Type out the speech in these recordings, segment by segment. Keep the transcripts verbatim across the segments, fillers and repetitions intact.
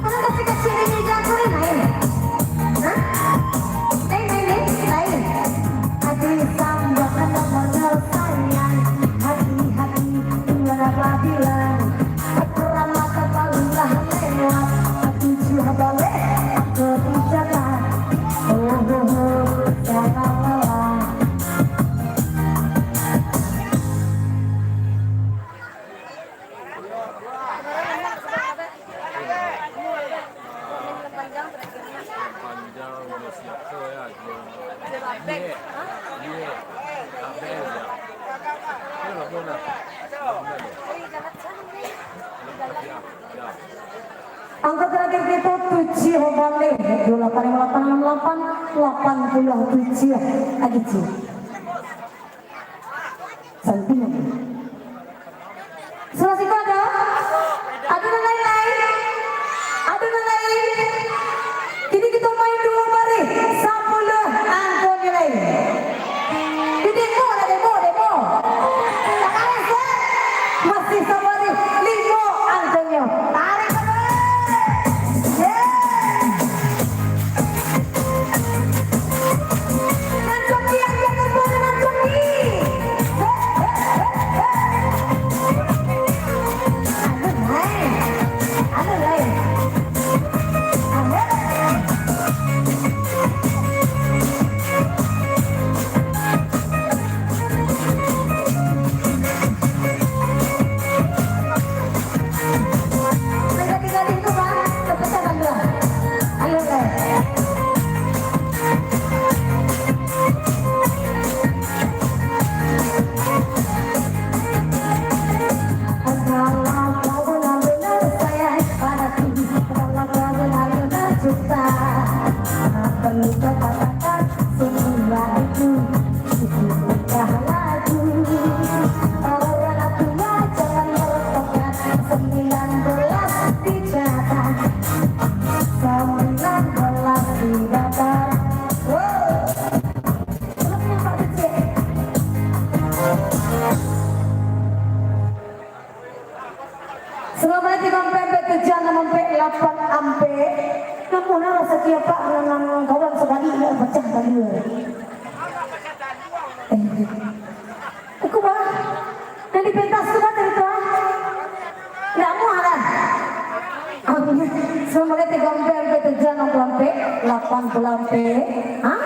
Anak kecil-kecil ini jago ni main. Hah? Main, main, main, main. Hati sambah nama sayang. Hati-hati, dua bilang. Sekarang mata tahulah lewat. Tujuh balik, aku dijaga. Oh, oh, oh, jangan lelah. Angka terakhir kita tujuh baleh, dua lapan lima lapan enam lapan, lapan puluh tujuh. Lagi, Ci. Santiang. Salasiko ado? Ado nan lain lai? Ado nan lain? Kini kito main duo barih, sapuluah angko nilai. Di demo lah, demo, demo. Tak kalah, Sir. Masih sabarih, limo angkonyo. Tarik, Sir. Yeay. Orang tua jangan merontokkan, sembilan belas dicatat, sembilan belas didapat. Wow. Terus yang Pak Kecil. Selamat tigo ampek, ampek tujuah, anam ampek, lapan ampek. Namuah lah rasaki apak nan, nan kawan sabalik lah pacah tadi. Eh. Aku bah, nan di pentas tu bah tadi tu, ah. Namuah lah. Selamat tigo ampek, ampek tujuah, anam puluah ampek, lapan puluah ampek. Hah?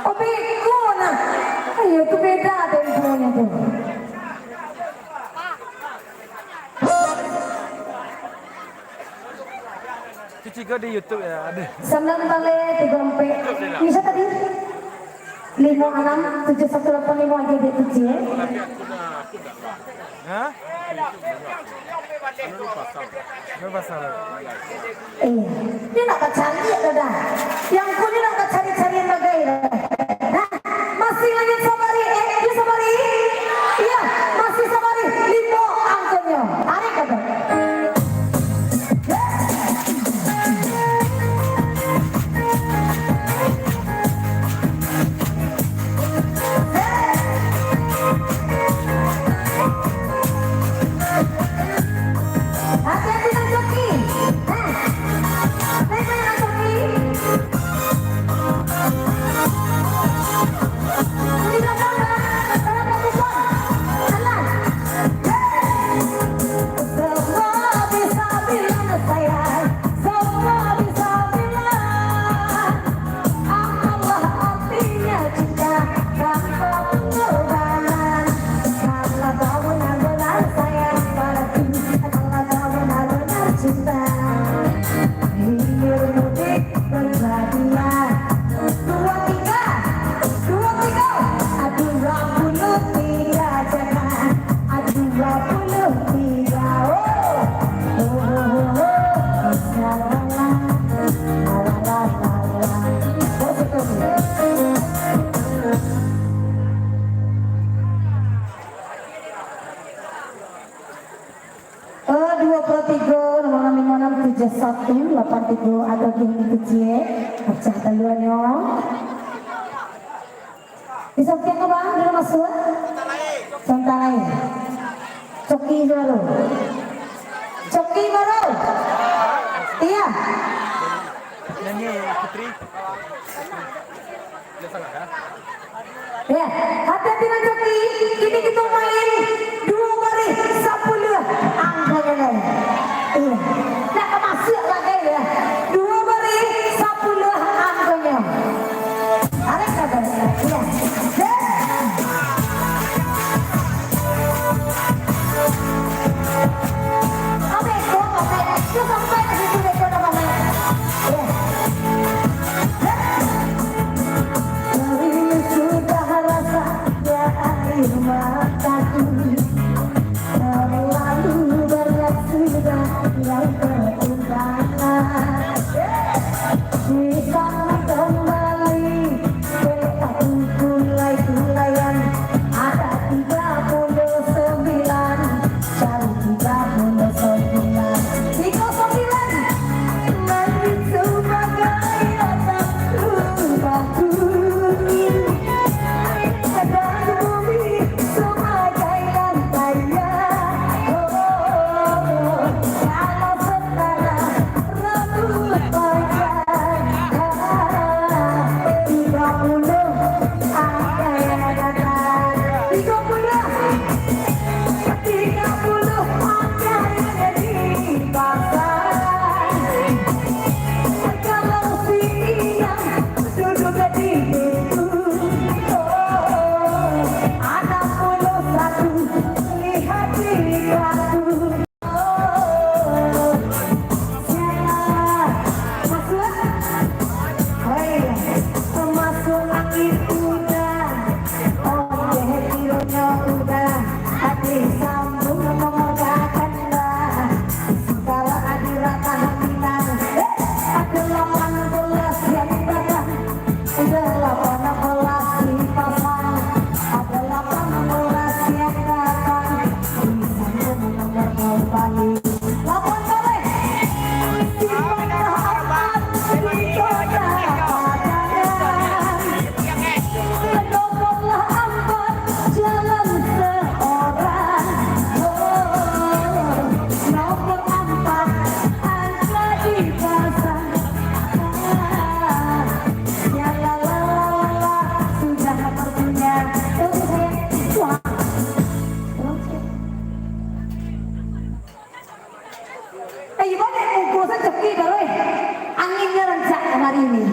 Oh, beko nah. Ayo, tu beda temponyo tu. Cuci kau di YouTube ya, ada. Sambilan baleh tigo ampek. Bisa tadi? Limo anam tujuh satu lapan limo aja dia cuci, ya. Hah? Lu pasang. Eh, ni nak bacaliak dah, dah. Yang ku ni nak bacari-carian bagai dah. Nah, masih lanjut sabari, eh, dia sabari. Iya, masih sabari. Limo angkonyo. Tarik, Abang. Hati-hati, Bang Coki. Hah? Baik, Bang Coki. Di belakang, Bang. Tolong, Bang, Bang. Alah. Hei. Semua bisa bilang sayang. Semua bisa bilang. Apalah artinya cinta tanpa pengorbanan? Kalau kau benar-benar sayang padaku, kalau kau benar-benar cinta, hilir mudik berbahagia. Dua, tiga, dua, tiga. Aduh, dua puluh tiga, jangan. Aduh, dua puluh tiga, oh. Oh, oh, oh, oh. Dua tiga, nomor enam lima enam tujuh satu lapan tiga, atau di ini kecil, pecah taluannya. Di samping tu, Bang, dulu masuk. Santai. Coki baru. Coki baru. Iya. Nyanyi, Putri. Ya, hati-hati nan coki. Kini kito main duo barih sapuluah angko nyo. Iya. Nak ka masuak lai, ya. Duo barih sapuluah angko nyo. Arek ka, Bang? Iya. Yes. Abeko, abeko. Yo sampai ka situ, beko dah balik. Iya. Sudah rasanya air mataku, terlalu banyak sudah yang tertinggal. Kita kembali ke tahun kulai-kulaian, ada tiga puluh sembilan. Cari tiga puluh sembilan. Tiga sembilan. Langit sebagai atap rumahku, dan bumi sebagai lantainya. Oh, kalau setara rambut panjang, tiga puluh ada yang datang. Tiga puluh. Tiga puluh ada yang di pasar. Kalau si Inang duduk di pintu, oh, anak puluah satu lihat di kartu. Oh, siapa? Masuk. Hei, masuk angin udah. Oke, kiranya udah. Hati sambung memegakan dah. Segala adirak tahan minang. Eh, ada delapan belas yang datang. Udah delapan belas dipasang. Ada delapan belas yang datang. Disambung nomor kembali. Lapan kali. Di mana aman di kota Padangan. Nomor empat, jalan seorang. Oh, nomor empat, angka dipasang. Ah, ya la la la la, sudah terpunya. Tunggu saya. Wah. Eh, ibo dek muko sacoki baru, eh. Anginnyo rancak kamari ni.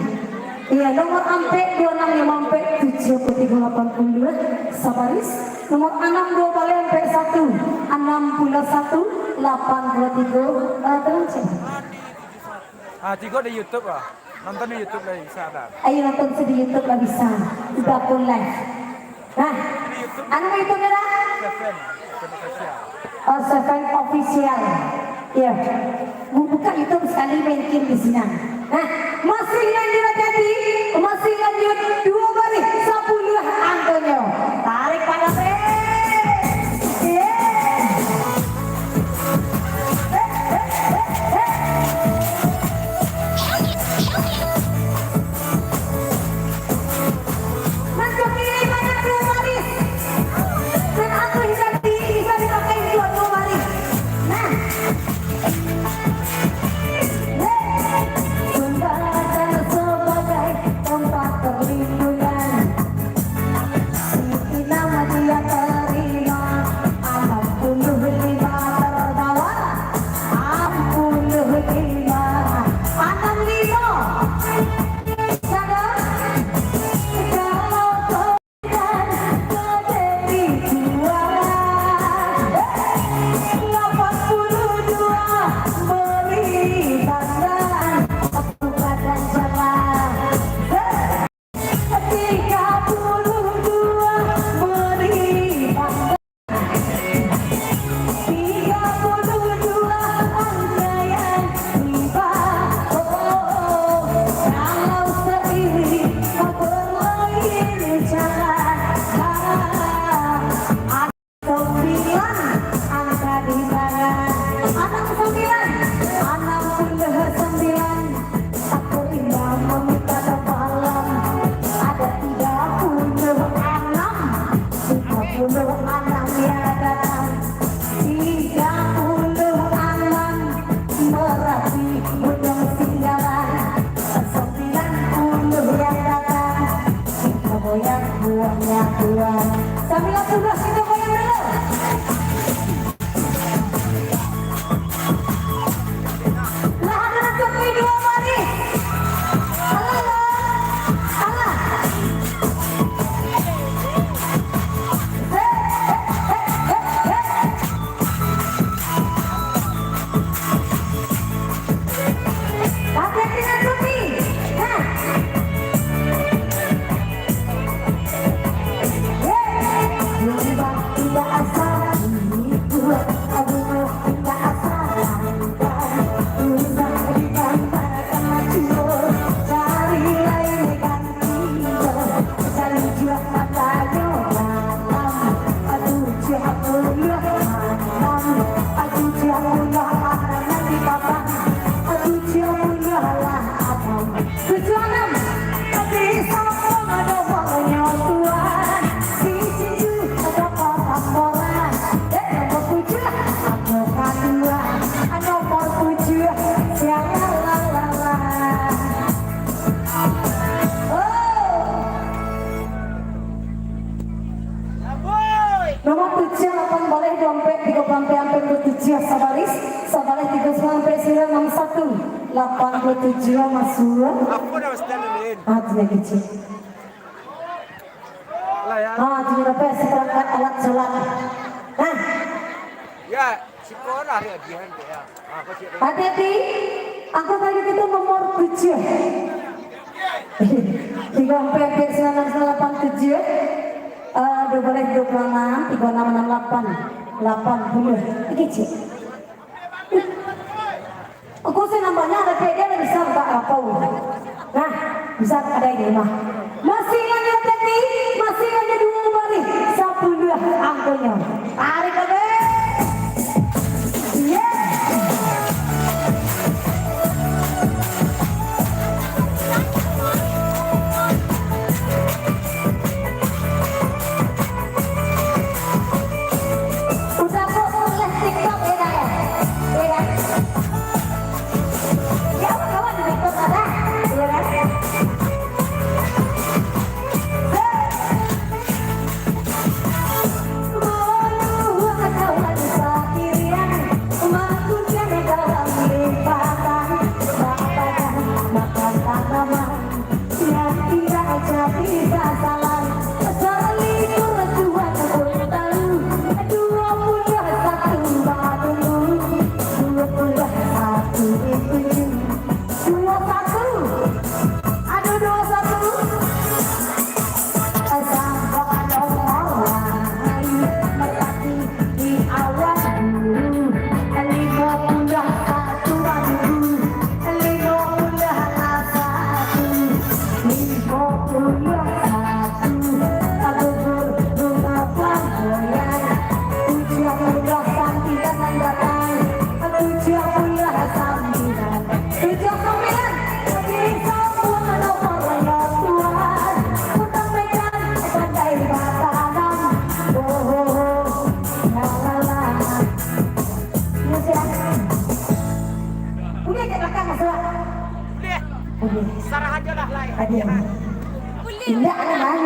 Iya, nomor ampek, duo anam limo ampek, tujuah puluah tigo lapan puluah dua, sabaris. Nomor anam duo baleh ampek satu, anam puluah satu, lapan puluah tigo, eh, tarancak. Ah, tigo di YouTube lah. Nonton di YouTube lah bisa, dah. Ayo nonton se di YouTube lah bisa. Udah pun live. Nah, anu YouTube-nyo dah? Seven, Seven Official. Oh, Seven Official. Iya. Bu-, buka YouTube sekali, main game di sini. Nah, masih lanjut hati-hati, masih lanjut duo barih sapuluah angkonyo. Tarik panas, eh. Iya. Nah, kepilih banyak dua baris. Dan aku bisa di-, bisa dipakai buat dua baris. Nah. Jembatan sebagai tempat perlindungan. Tujuah puluah anam nan dipasang, tujuah puluah lah anam. Tujuah anam, tapi sapo nomornyo tuan? Si Sinju atau Kotamboran? Dan nomor tujuah, atau kadua, nomor tujuah, sialah lah lah lah. Oh. Nomor tujuah, lapan baleh, duo ampek, tigo puluah ampek, ampek puluah tujuah, sabaris, sabaleh tigo sambilan, ampek sambilan, anam satu, lapan puluah tujuah, masuak. Apo dah, Ustaz Lilin? Ah, tu lagi, cik. Lah, ya. Ah, tu dapat seperangkat alat sholat. Nah. Ya. Hati-hati, angko tadi itu nomor tujuah. Tigo ampek, ampek sambilan, anam sambilan, lapan tujuah. Eh, duo baleh, duo puluah anam, tigo anam, anam lapan, lapan puluah. Oke, cik. Angko se nambahnya ada pede, ada bisa buka rapau. Nah, bisa ada di rumah. Masih lanjut, tapi masih lanjut duo baris, sapuluah angkonyo. Tarik lagi. Yes. Udah kok, mulai TikTok, ya, dah, ya? Ya, dah? Ya, kawan-kawan di TikTok ada, ya, kan? Duo satu. Aduh, duo satu. Sambuang nomor lain, merpati di awal dulu. Limo puluah satu, aduh, limo puluah satu, limo puluah satu. Gugur bunga flamboyan, tujuah puluah cantik dan datang, tujuah puluah sambilan. Tujuah sambilan, pilih sambuang nomor tuan. Kota Medan, Pantai Batanam. Oh, oh, oh. La, la, la. Yo, silakan. Udah, ke belakang, masuk. Udah. Udah. Sarah aja lah, Lai. Ada. Indak, ada, Lai.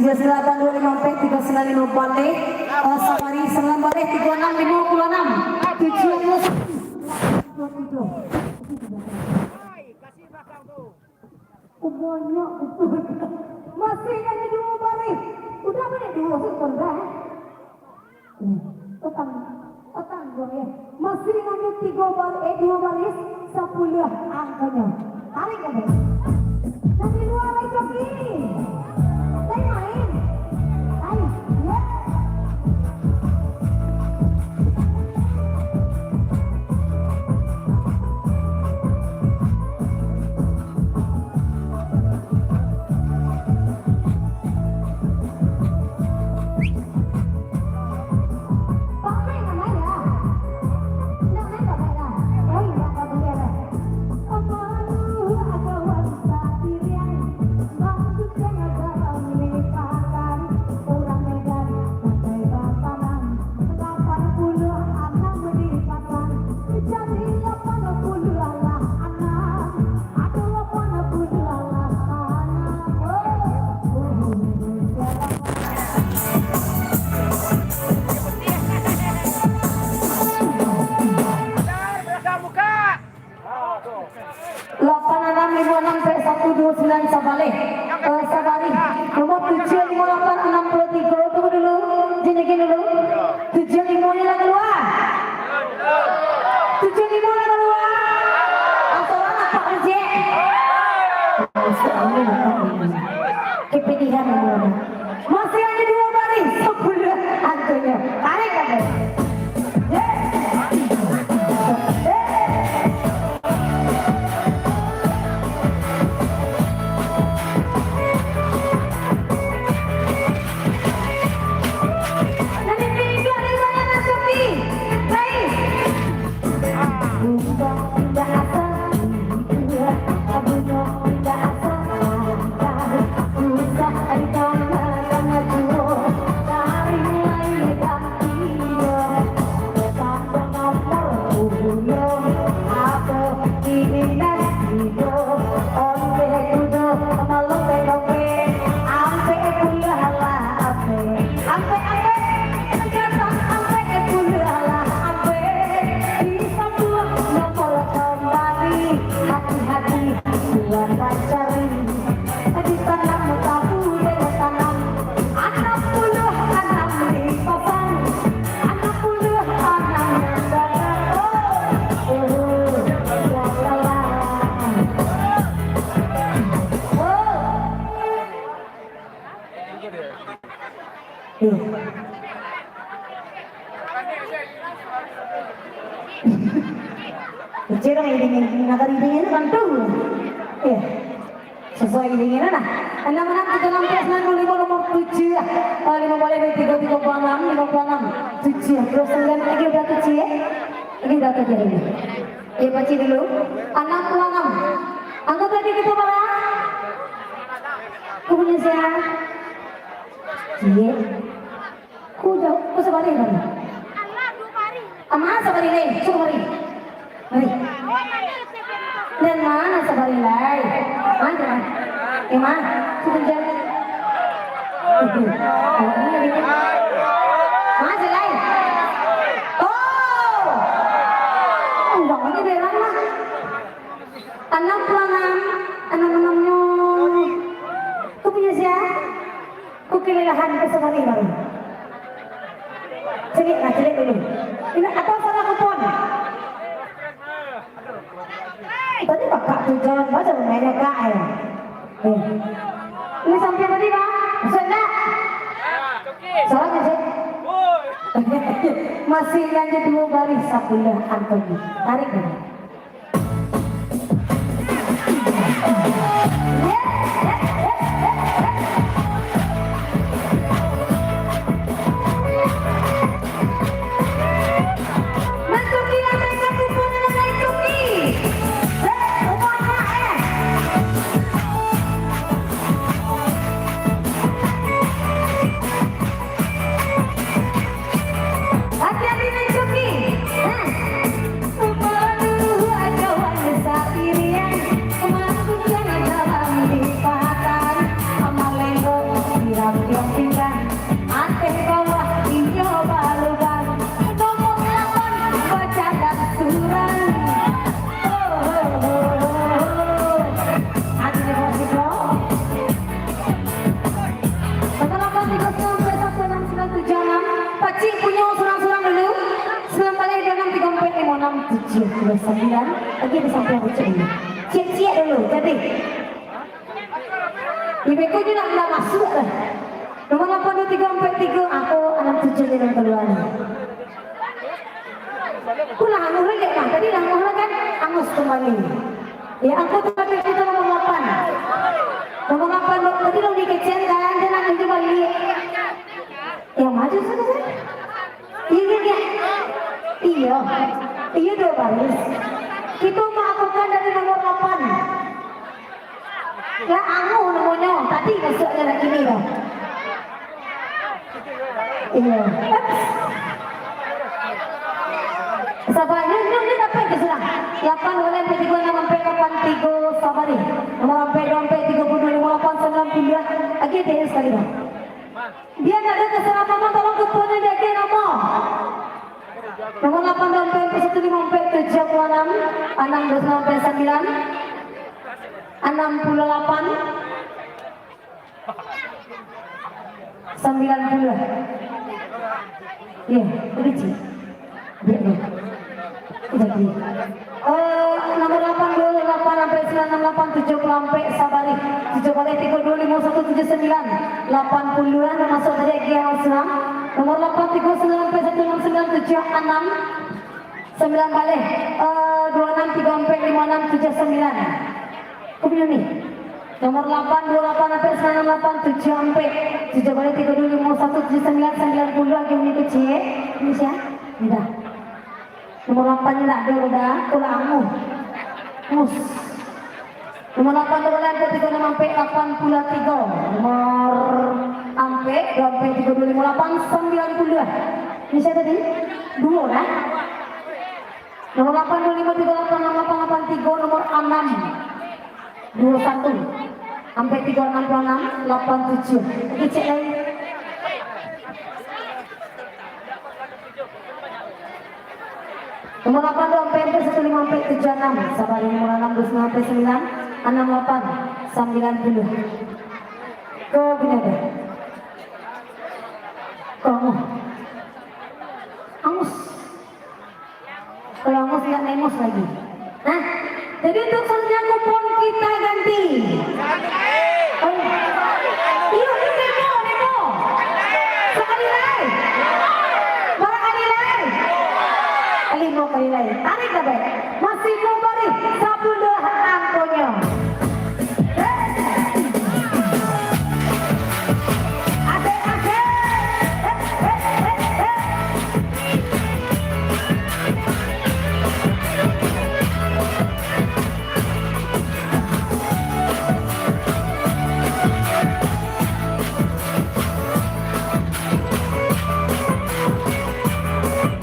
Tigo sambilan lapan duo limo ampek, tigo sambilan limo baleh. Eh, sabari, sambilan baleh, tigo anam, limo puluah anam. Tujuah puluah. Oh, banyak betul. Masih lagi duo baris. Udah, banyak duo, sih, udah, eh. Hmm. Petang, petang, duo, ya. Masih lagi tigo baris, eh, duo baris, sapuluah angkonyo. Tarik lagi. Dari luar lagi ke sini. Dari main. Ayo, ya. Lapan anam, limo anam, satu duo sambilan, sabaleh. Eh, sabari. Nomor tujuah limo lapan anam puluah tigo. Tunggu dulu. Jini gini dulu. Tujuah limo ni lah kalua. Tujuah limo lah kalua. Atau lah nampak rejek. Masih ada nomor. Kepedihan nomor. Masih ada duo baris, sapuluah angkonyo. Tarik lagi. Yes. Yes. Nanti tiga di sana, Mas Sofi. Baik. Kecil dong, dingin, dingin, agak dingin tu bantu. Iya. Sesuai dingin lah. Anam anam tiga enam tiga sembilan dua lima nomor tujuh. Oh, lima baleh dua tiga tiga puluh enam, lima puluh enam. Tujuh puluh sembilan lagi udah tujuh ya. Lagi udah tujuh ini. Iya, pacik dulu. Anam puluh enam. Angkat lagi kita para. Aku punya siapa? Iya. Ku jauh, ku sabari bari. Ama sabari lai, sabari. Mari. Dan mana sabari lai? Mana? Eh, ma, ku jauh. Mana lai? Oh. Udah mana dia lah. Anam puluh anam, anam anamnyo. Ku punya sia? Ku kelelahan ka sabari baru. Caliak lah, caliak dulu. Ini atau salah kupon? Tadi kakak tu jalan baca mainnya kak ya. Eh. Ini sampai tadi bang? Sudah? Salah nggak sih? Masih lanjut dua baris sepuluh Anthony. Tarik dulu. Hati-hati, Neng Coki. Nah. Baru aja wali sairian, masukkan dalam lipatan, amal lengkong, siram tiang pinggan, ateh bawah inyo balubang, nomor lapan bacadak surang. Oh, oh, oh, oh, oh. Hati-hati, Bro. Nomor lapan tiga sembilan empat satu enam sembilan tujuh enam. Pacik punyo surang-surang dulu. Sembilan baleh dua enam tiga empat lima enam tujuh dua sembilan. Lagi di samping pacik ini. Ciek-ciek dulu, jadi. Di beko ni nak, nak masuk dah. Nomor lapan dua tiga empat tiga, aku anak tujuh ni dalam keluar ni. Aku lah angus lagi, nah. Tadi lah angus kan, angus kembali. Ya, aku tu tadi kita nomor lapan. Nomor lapan, tadi lo dikecil kan, dia nak tunjuk balik. Ya, maju sana, sana. Iya, iya, iya. Iya. Iya, dua baris. Kita melakukan dari nomor lapan. Lah, angus namonyo. Tadi masuknya nak gini dah. Iya. Ups. Sabar, nyo, nyo, nyo dapat ke sudah. Lapan, dua, lapan, tiga, enam, empat, lapan, tiga, sabar ni. Nomor empat, dua, empat, tiga puluh dua, lima, lapan, sembilan puluh dua. Lagi ada sekali dah. Biar tak ada kesalahpahaman, tolong kuponnya diagiah nama. Nomor lapan dua empat satu lima empat tujuh enam, enam dua sembilan empat sembilan, enam puluh lapan, sembilan puluh. Ya, udah, Cik. Biar dulu. Udah, Cik. Eh, nomor lapan dua lapan sampai sembilan enam lapan tujuh puluh empat, sabari. Tujuh kali tiga dua lima satu tujuh sembilan, lapan puluh lah, masuk tadi lagi yang senang. Nomor lapan tiga sembilan sampai satu enam sembilan tujuh enam, sembilan baleh. Eh, dua enam tiga empat lima enam tujuh sembilan. Kau punya ni. Nomor lapan dua lapan sampai sembilan enam lapan tujuh empat. Tujuh baleh tiga dua lima satu tujuh sembilan, sembilan puluh lagi uni kecil. Ini siapa? Udah. Nomor lapan ni nak dulu dah, aku lah angus. Mus. Nomor lapan dua lapan tiga enam empat lapan puluh tiga. Nomor empat dua empat tiga dua lima lapan sembilan puluh. Ini siapa tadi? Dua dah. Nomor lapan dua lima tiga lapan enam lapan lapan tiga, nomor enam dua satu. Sampai tiga enam dua enam lapan tujuh. Oke, cek lain. Nomor lapan dua empat satu lima empat tujuh enam. Sabari nomor enam dua sembilan empat sembilan enam lapan sembilan puluh. Kau punya ada? Kau angus. Angus. Kalau angus tidak nemos lagi. Nah, jadi untuk selanjutnya kupon kita ganti. Oh. Iyo, ini nemo, nemo. Sekali lai. Berapa kali lai? Lima kali lai. Tarik ka bek. Masih duo barih, sapuluah angkonyo. Hei. Asik, asik. Hei, hei, hei, hei.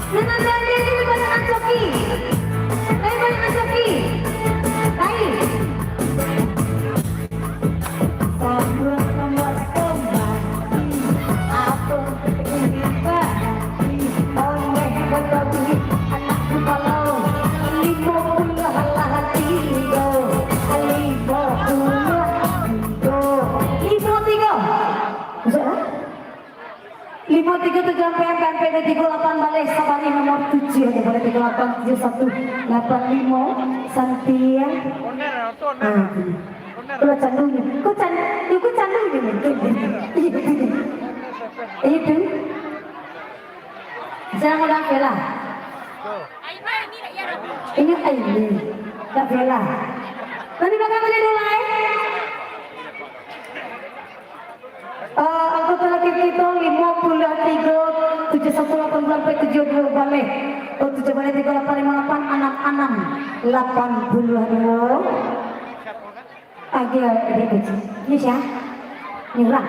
Nan ado-ado tu banyak mancoki. Lai banyak mancoki. Lai. Sambuang mambuek kembang. Apo iri barati. Ondeh batawi anak kupalo. Limo puluah lah tigo. Limo puluah tigo. Limo tigo. Bisa lah? Limo tigo tujuah ampek, ampek ampek duo tigo lapan baleh, sabarih nomor tujuah, duo baleh tigo lapan tujuah satu lapan limo, Santi, ya. Ah, tu. Kalau candunyo, kok can-, yo, kok candunyo mungkin. Itu. Jangan mudah kalah. Ini Aini. Tak kalah. Tadi belakang tadi dulu, eh. Eh, angka terakhir kito, limo puluah tigo, tujuah satu lapan puluah ampek, tujuah duo baleh. Oh, tujuah baleh tigo lapan limo lapan, anam anam, lapan puluah duo. Agiah, agiah, agiah. Ini sia? Ini urang.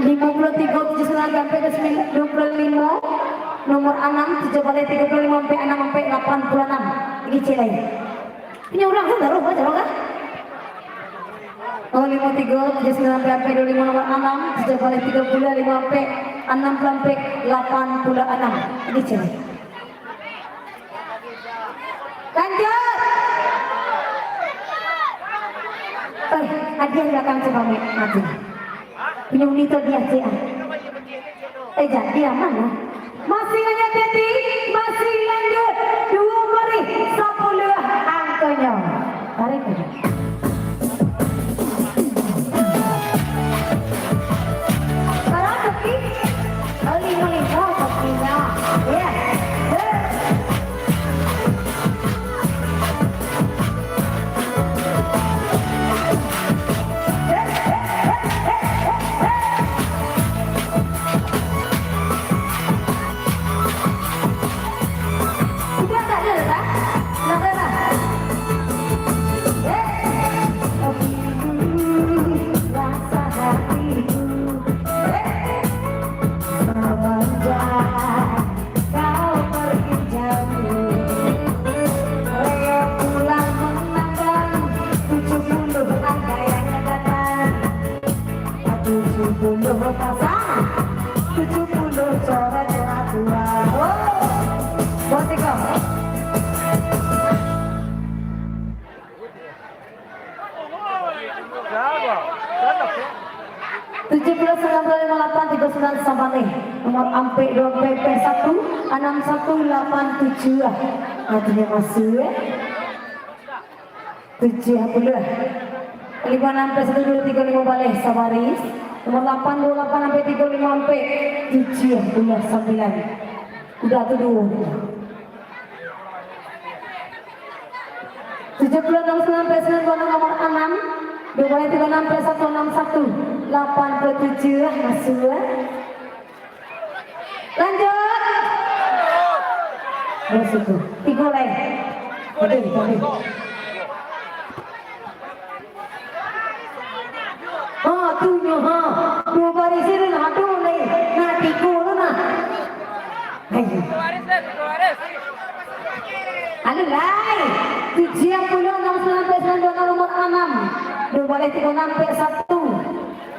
Limo puluah tigo, tujuah satu lapan ampek, duo puluah limo, nomor anam, tujuah baleh tigo puluah limo ampek, anam ampek, lapan puluah anam. Ini cek lai. Punyo urang tu baru, baru caro kah? Oh, limo tigo, tujuah satu lapan ampek, duo limo nomor anam, tujuah baleh tigo puluah limo ampek, anam puluah ampek, lapan puluah anam. Jadi, cek. Lanjut. Eh, hadiah di belakang coba, Mek. Mati. Punyo uni tu hadiah, cek, ah. Eh, jadi aman lah. Masih lanjut, Teti. Masih lanjut. Duo barih, sapuluah angkonyo. Tarik aja. Barapa, Teti? Oh, limo limo kopinya. Ya. Eh. Sudah tak ada dah? Sudah dah? Eh. Rasa hatiku. Eh. Semenjak kau pergi jauh, Leo pulang menangkan tujuh puluh angka yang datang. Tujuh puluh pasang, tujuh puluh coret tua. Oh, buat tiga. Tujuh puluh sembilan puluh lima lapan tiga sembilan sabaleh. Nomor ampek duo ampek, ampek satu, anam satu, lapan tujuah. Artinyo masuk, eh. Tujuah puluah. Limo anam ampek satu duo tigo limo baleh sabaris. Nomor lapan duo lapan ampek tigo limo ampek, tujuah puluah sambilan. Udah tu duo. Tujuah puluah anam sembilan ampek sembilan duo anam nomor anam. Duo baleh tigo anam ampek satu anam satu. Lapan puluah tujuah masuk. Lanjut. Terus itu. Tigo lai. Tadi, tadi. Ha, tu nyo, ha. Duo baris tu lah, tu lai. Nah, tigo tu nah. Hai. Anu lai. Tujuah puluah anam sembilan ampek sembilan duo anam nomor anam. Duo baleh tigo anam ampek satu.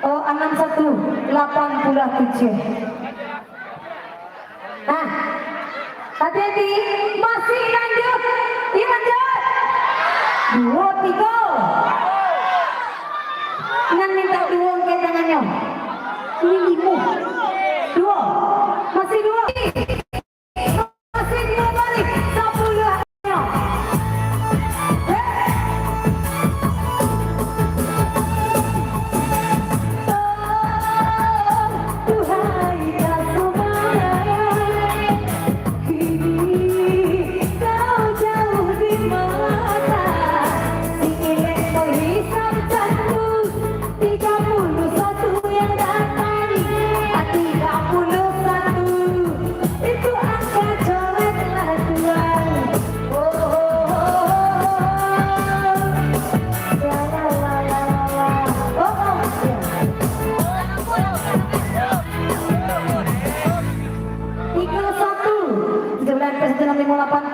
Oh, anam satu, lapan puluah tujuah. Nah, hati-hati, masih lanjut. Iyo, lanjut. Duo, tigo. Nan mintak duo angkek tangannyo. Ini limo. Duo. Masih duo. Masih duo kali, sapuluah. Tuhai kasumai, kini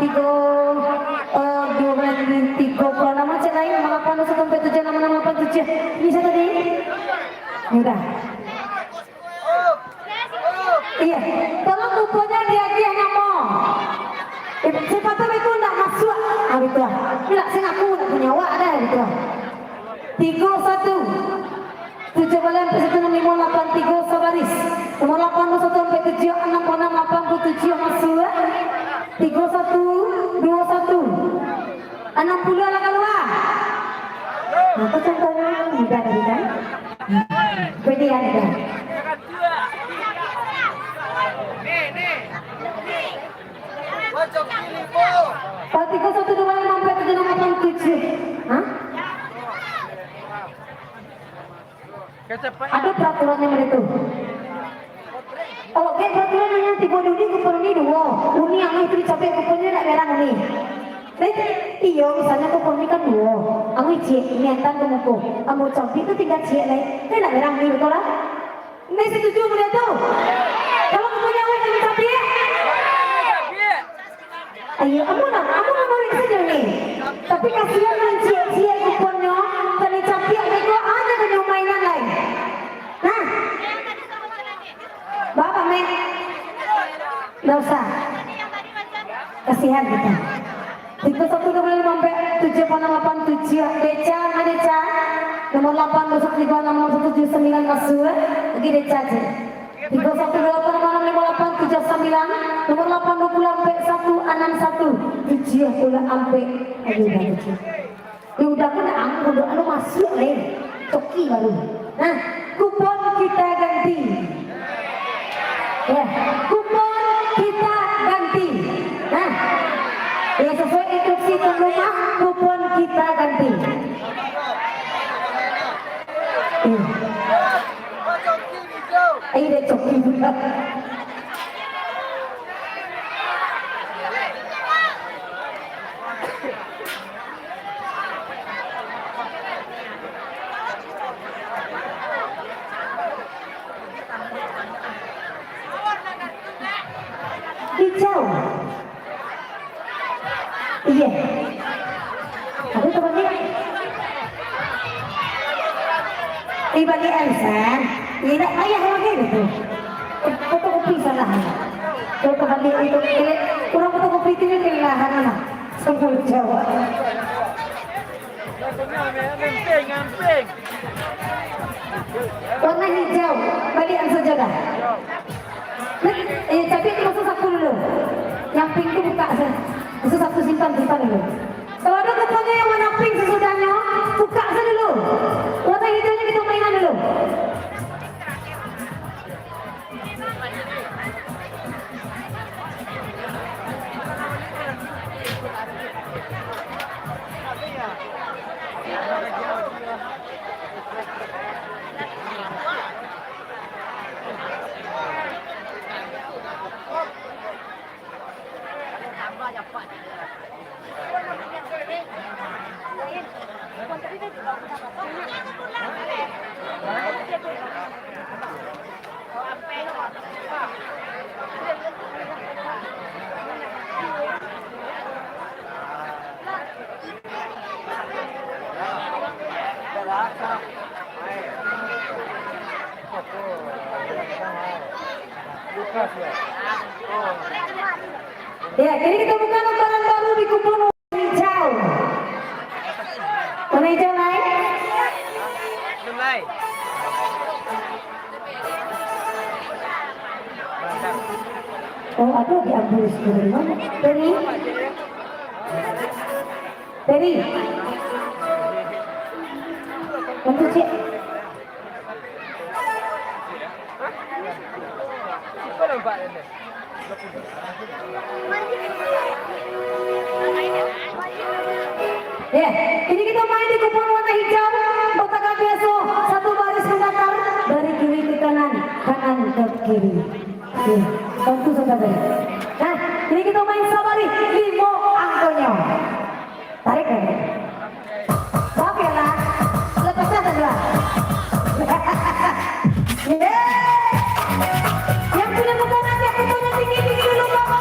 Tigo, eh, dua belas, tigo puluh enam, cek lain, lima lapan, dua satu, empat tujuh, enam enam, lapan tujuh. Ini siapa tadi? Udah. Iya, tolong kuponnya diagiah namo. Eh, siapa tahu itu ndak masuk. Ah, gitu lah. Ini lah, saya ngaku ndak punya awak dah, gitu lah. Tigo satu. Tujuh baleh, empat satu enam limo lapan tigo, sabaris. Nomor lapan dua satu empat tujuh enam enam lapan tujuh masuk. Tigo satu dua satu. Enam puluh lah kalua. Nah, itu contohnya mudah tadi kan? Jadi ya, mudah. Kalau tigo satu dua lima empat tujuh enam lapan tujuh. Hah? Ado peraturannya macam tu. Oke, peraturan nan tibo di uni, kupon uni duo. Uni angah tu dicabiak, kuponnyo ndak berang uni. Tapi iyo, misalnyo kupon uni kan duo. Angah ciek, uni antaan ka muko. Ambo cabiak tu tingga ciek lai. Kan ndak berang uni, betul lah? Uni setuju model tu? Kalau kuponnyo angah jan dicabiak? Ayo, ambo nak, ambo nak baliak sajo ni. Tapi kasihan nan ciek-ciek kuponnyo, tadi cabiak beko, ado banyak mainan lai. Nah. Bapak, Mek. Ndak usah. Kasihan kita. Tigo satu dua lima empat tujuh enam lapan tujuh. Deca, mana Deca? Nomor lapan dua satu tiga enam enam satu tujuh sembilan masuk. Lagi Deca je. Tigo satu dua delapan enam lima lapan tujuh sembilan, nomor lapan dua puluh ampek satu anam satu tujuh puluh ampek. Aduh, dah kecil. Ya udah, kan ang, udah anu masuk, leh. Coki baru. Nah, kupon kita ganti. Ya, kupon kita ganti. Nah, ya, sesuai instruksi tuan rumah, kupon kita ganti. Hmm. Ayo deh, coki budak. Hijau. Iya. Aku terbalik. Dibalik arisan. Iya, nak payah lagi gitu. Fotokopi salah. Kalau terbalik itu, kurang fotokopi itu kelahan lah. Sepuluh jawab. Warna hijau, baliak sajo dah. Eh, tapi itu masuk saku dulu. Yang pink tu buka saja. Masuk saku, simpan, simpan dulu. Kalau ada kuponnyo yang warna pink sesudahnyo, buka saja dulu. Warna hijaunya kita mainan dulu. Ya, kini kita buka lembaran baru di kupon warna hijau. Warna hijau naik. Oh, aduh, diambil dari mana? Dari Peri. Bantu, Cik. Ya, ini kita main di kupon warna hijau, kotak biasa, satu baris mendatar dari kiri ke kanan, kanan ke kiri. Oke, bantu saudara. Nah, ini kita main sabari, limo angkonyo. Tarik, tarik. Maaf ya, Nak. Lepaslah saja. Yeay. Yang punya muka nanti, aku punya tinggi, tinggi dulu, Bapak.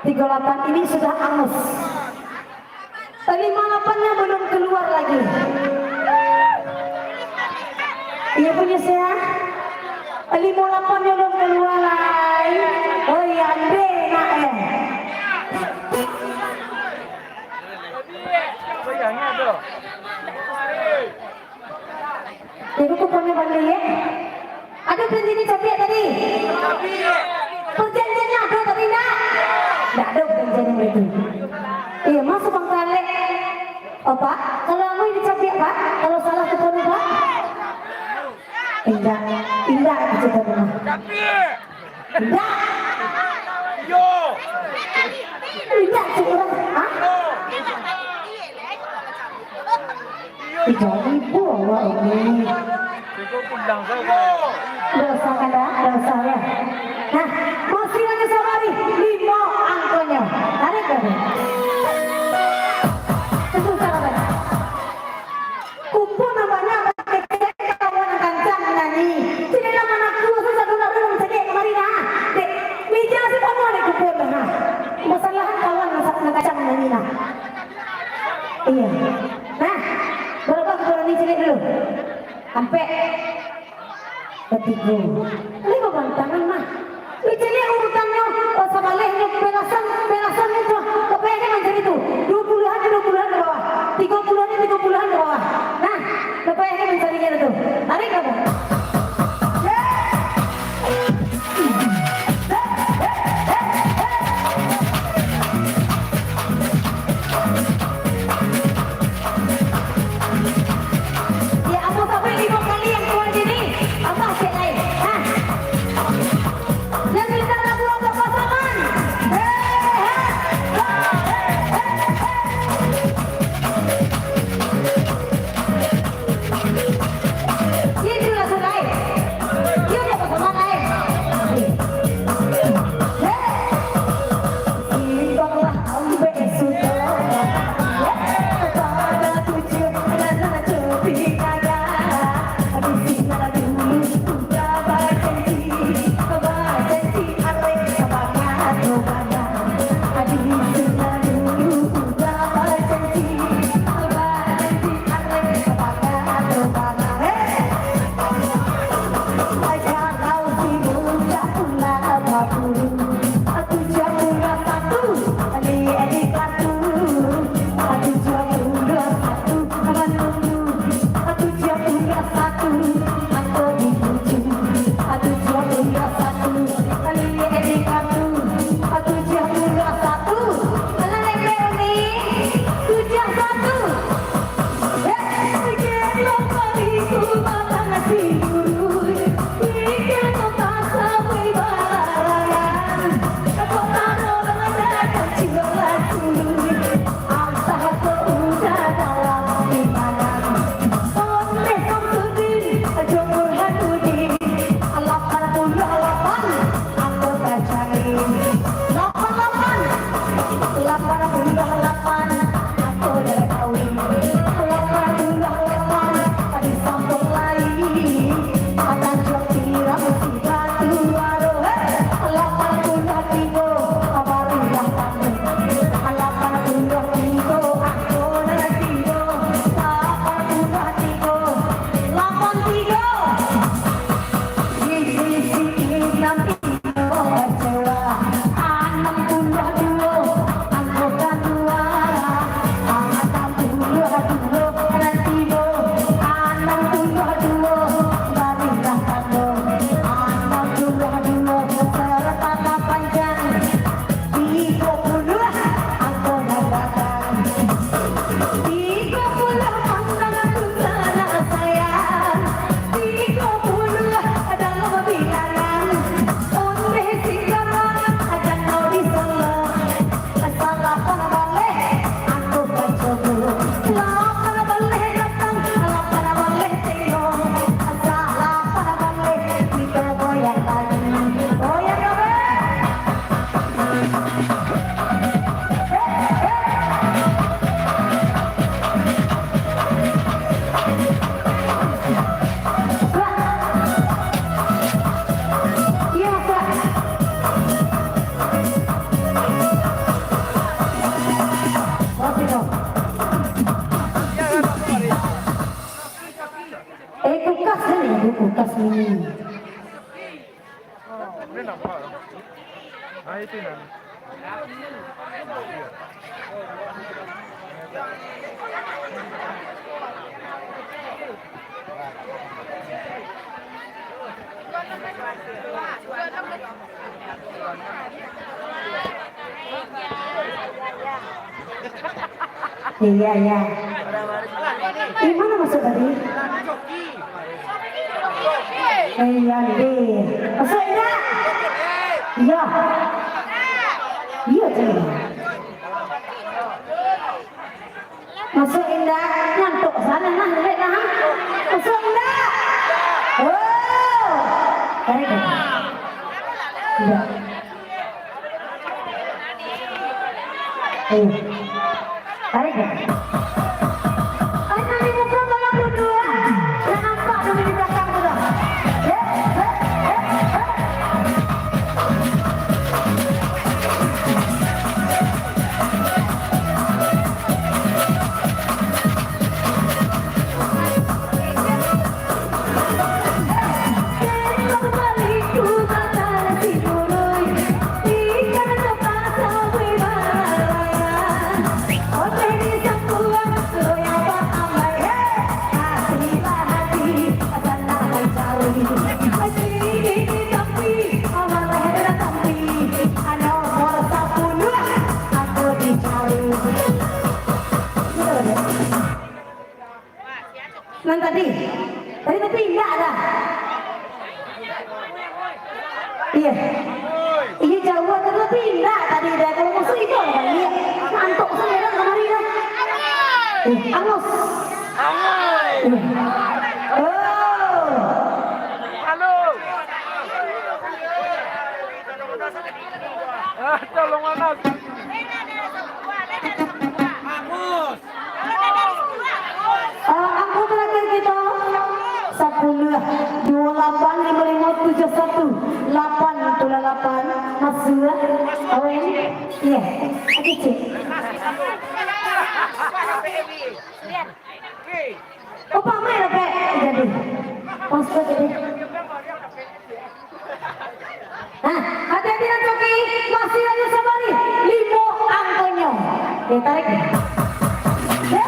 Tiga lapan ini sudah angus. Lima lapannya belum keluar lagi. Iya punya saya. Lima lapannya belum keluar lai. Oh iya, ande nak eh. Ndak ado pajanjian itu. Iyo, masuk bang kalek. Oh, Pak, kalau anu ini cabiak, Pak, kalau salah kupon, Pak. Indak, indak, kecil rumah. Indak. Yo. Indak, cik urang. Hah? Tigo ribu awak ini. Dosa kan dah? Dosa ya. Nah, masih lagi sabari limo angkonyo. Tarik lagi. Tunggu sabar. Kumpul nambahnya, kawan kancang nyanyi. Sini lah mana kuasa satu nak dulu cekek kemari nah. Dek, meja si penuh dek kumpul nah. Masalah kawan masak kancang nyanyi nah. Iya. Nah, berapa kurang ni cekek dulu? Ampek. Katigo. Limo bantangan mah. Wih, caliak urutannyo, oh, sabalehnyo, pelasan, pelasan itu. Lepas ini mancari tu. Dua puluhan, dua puluhan ke bawah. Tiga puluhan, tiga puluhan ke bawah. Nah, lepas ini mancarinya tu. Tarik kamu. Ya, ambo sampai lima kali yang keluar sini. Tambah cek lain. Ha. Yang minta lagu agak pasangan. Hei, hei. Hei, hei, hei, hei. Itulah sudah, eh. Iyo, dapat semangat, eh. Hei. Simbanglah ambek sudah. Hei, pada tujuh nan cuti kagak. Di sini dulu udah bajanji, bajanji arek sabangat rombongan. Di sini dulu udah bajanji, bajanji arek sabangat rombongan. Hei! Lapan puluah lapan, aku dah kawin. Lapan puluah lapan, tadi sambung lai. Ada jok tirang si batu baru, hei. Lapan puluah tigo, baru dah tamu. Lapan puluah tigo, aku dah tigo. Lapan puluah tigo, lapan tigo. Di sisi enam Ondeh singgalan, adan no di solo. Salapan baleh, aku pacobo. Lapan baleh datang, lapan baleh tengok. Salapan baleh, kito goyang lagi. Goyang kabeh. Eh, kulkas ni, kulkas ni. Iya, iya. Di mana masuk tadi? Eh, iya, di. Masuk indak? Iya. Iya, cik. Masuk indak? Ngantuk sana nah, lek nah. Masuk indak? Oh. Tarik dah. Iya. Ayo. Tarik dah. Ayo, di muka malah berdua. Dah nampak dulu di belakang tu dah. Eh, eh, eh, eh. Nan tadi, tadi tapi indak dah. Iya. Iya, jauah tadi tapi indak tadi dah. Kalau masuk itu lah balik. Ngantuk sampai dah kamari dah. Eh, angus. Eh. Oh. Halo. Ah, tolong, Anas. Angus. Eh, angko terakhir kito, sapuluah, duo lapan, limo limo, tujuah satu, lapan puluah lapan, masuk, awen, iya, oke, cik. Opa, main lah, Pek. Jadi, masuk jadi. Nah, hati-hati nan coki, masih ado sabari, limo angkonyo. Oke, tarik. Ya.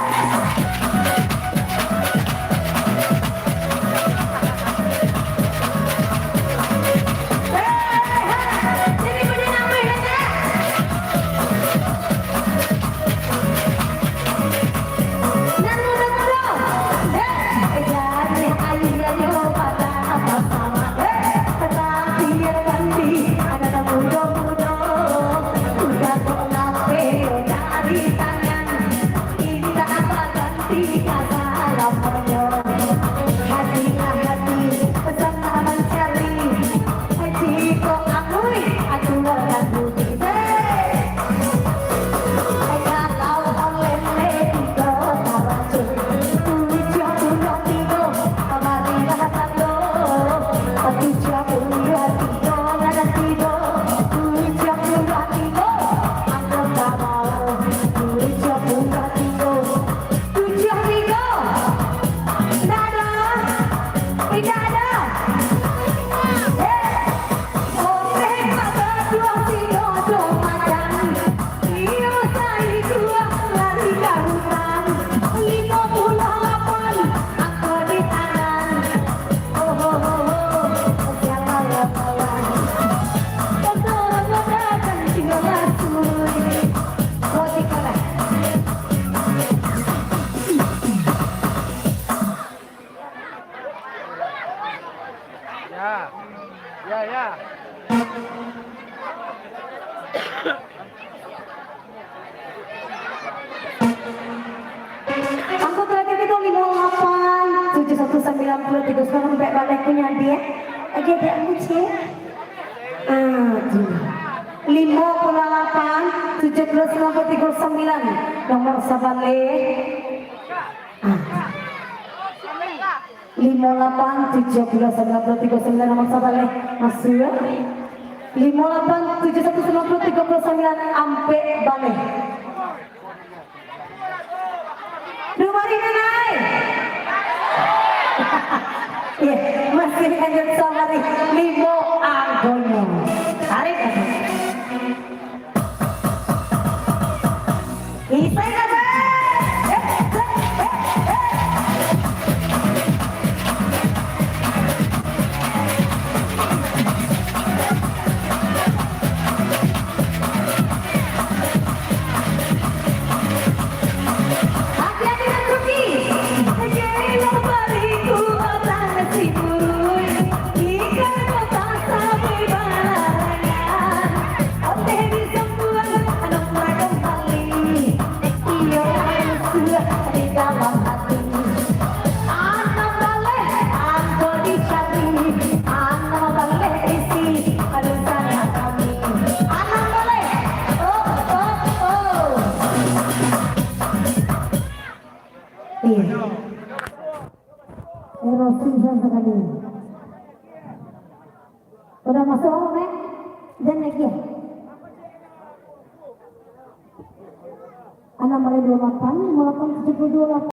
Eh, eh, jadi bunyi nambah, ya, Cak? Nan mudo-mudo, eh, jan alianyo patah patah samo, eh, tatapi iyo tandi, anak mudo-mudo, udah kok lapeh dari tangan, indak baganti ka salamonyo. Hati ka hati, pesan mancari, jiko angui, aku akan bukti. Hei! Tujuah tigo. Indak ado. Indak ado. Hei. Oke, maka duo tigo do macan. Iyo, sai duo lari ka hutan. Limo puluah lapan angko di tangan. Oh, oh, oh, oh. Siapa yang kalah? Kotoran datang tinggal masuk. Oh, di kalah. Ya. Ya, ya. Angko terakhir kito limo lapan, tujuah satu, sambilan puluah tigo, sampai balik punya dia. Oke, dia muncul. Ah, tu. Limo puluah lapan, tujuah puluah, sambilan puluah tigo, sambilan. Nomor sabaleh. Ah. Limo lapan tujuah puluah sambilan puluah tigo sambilan, nomor sabaleh masuk. Limo lapan tujuah satu sambilan puluah tigo puluah sambilan, ampek baleh. Duo baleh nan naik. Iya, masih lanjut sabaleh limo angkonyo. Tarik. Isai kabeh. Eh, eh, eh, eh. Masih sekali. Udah masuk awak, Mek? Dan lagi ya? Anam baleh dua lapan, lima lapan tujuh puluh dua lapan.